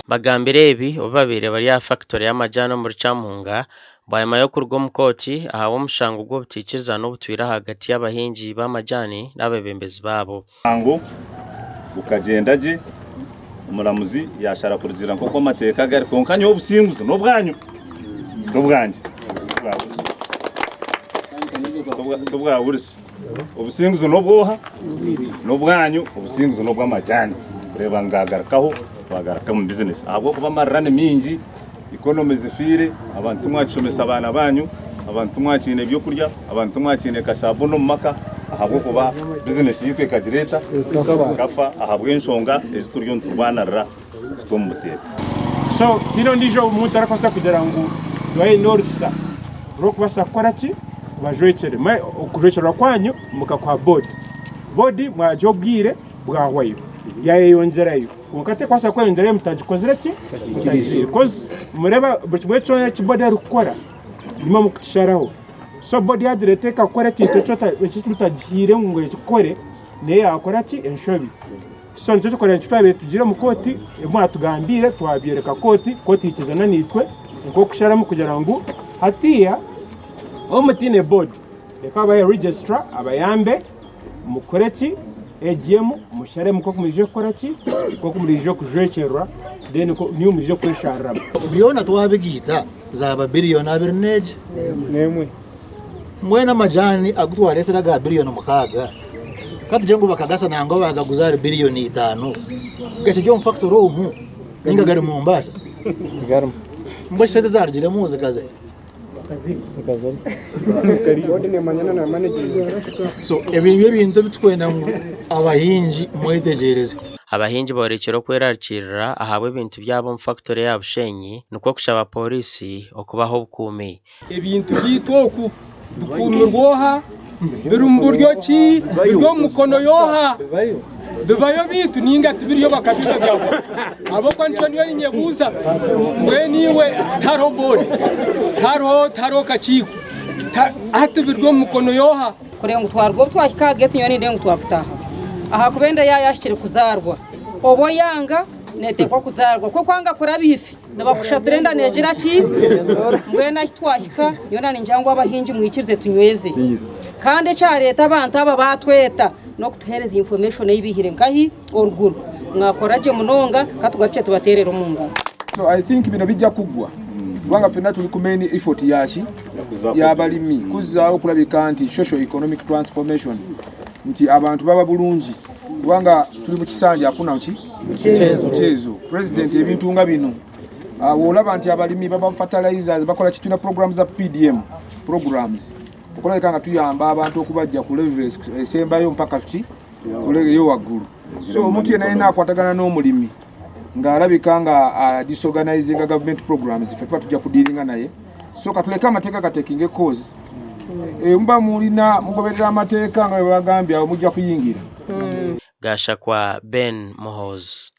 Bagambire ebi obu babaire bari aha fakitore y'amajaani omuri Kyamuhunga bwanyima y'okuruga omu kooti ahabw'omushango gw'obutaikirizana obutwire ahagati y'abahingi b'amajaani n'abeebembezi baabo. Omushango gukagyenda gye, omuramuzi yaashara kurugiirira nk'oku amateeka gari kwonka nyowe obusinguzi n'obwanyu tibwangye tibwa burishi. Obusinguzi n'obwoha? N'obwanyu, obusinguzi n'obw'amajaani kureeba ngu gaagarukaho twagaruka omu bizinesi ahabw'okuba amarira ni maingi, economy zifiire, abantu timwakishomesa abaana baanyu, abantu timwakiine by'okurya, abantu timwakiine kasabuni omu maka ahabw'okuba bizinesi yaitu ekagira eta? Ekafa ahabw'enshonga ezi turiyo niturwanarira okuta omu buteeka. So tihaine ondiijo omuntu arikubaasa kugira ngu niwe aine orusa rw'okubaasa kukora ki? Kubajwekyera. Imwe okujwekyerwa kwanyu mukakuha boodi. Boodi mwagiha obwire bwahwayo, yaayeyongyerayo. Kwonka terikubaasa kweyongyerayo mutagikozire ki? Mutagihaire. Kozi nimureeba buri kimwe kyona eki boodi erikukora nimwe murikukisharaho. So boodi yaagira eti ekakora ekintu eki mutagihaire ngu ekikore, nayo yaakora ki? Enshobi. So nikyo kirikureeba ngu twabaire tugiire omu kooti ebi mwatugambiire twabyoreka kooti, kooti yaikiriza naitwe nk'okusharamu kugira ngu hatiiya obu mutaine boodi reka babahe registrar abayambe mukore ki AGM musharemu nk'oku muriije kukora ki nk'oku muriije kujwekyerwa then niiwe muriije kweshariramu. Byona twabigaita zaaba biriyoni abiri n'egi n'emwe. Mbwenu amajaani agu twareetsire aga biriyoni mukaaga, ka tugire ngu bakagasa nangwa baagaguza ahari biriyoni itaano, gakiri omu fakitori omu nainga gari Mombasa? Mbwenu shi sente zaarugiremu zikaza hi? So ebi nibyo bintu ebi turikwenda ngu abahingi mwetegyereze. Abahingi boorekire okwerarikirira ahabw'ebintu byabo omu fakitore ya Bushenyi nikwo kushaba pooriisi okubaha obukuumi. Ebintu byaitu oku bikuumirwe oha? Biri mu buryo ki? Biri omu mikono y'oha? Bibayo beitu nainga tibiriyo bakabiiba byahwa? Ahabw'okuba nikyo ndiyo ninyebuuza, mbwenu iwe tihariho boodi, tihariho tihariho kakiiko, hati biri omu mikono y'oha? Kureba ngu twaruga obu twahika aha geeti nyowe nindeeba ngu twakutaahamu ahakuba enda yaaba yahikire kuzaarwa oba oyanga neeteekwa kuzaarwa ku okwanga kuraba ife. Nibakushatura enda neegira ki? Mbwenu ahi twahika, nyowe ningira ngu abahingi mwikirize tunyweze. Kandi ekyareeta abantu aba baatweta n'okutuheereza information ei baihire nkahi? Oruguru. Mwakora gye munonga, ka tugarukye tubateerere omu ngaro. So I think bino bijja kuggwa kubanga ffenna tuli ku main effort yaki yabalimi kuzzaawo okulabika nti social economic transformation nti abantu baba bulungi kubanga tuli mu kisanja hakuna ki mchezo president ebintu nga bino ah, wolaba nti abalimi baba fertilizers bakola kituna programs za PDM programs okulabika nga tuyamba abantu okubajja ku level esembayo mpaka ki ku level eyo waggulu so omuntu yenna yenna akwatagana n'omulimi ng'alabika nga ah, disorganizinga government programs ffe tuba tujja kudiiringa naye so katuleke amateeka gatekinge cause eh, muba mulina mugoberera amateeka nga bwebagambye awo mujja kuyingira. Gashakwa Ben Muhoozi.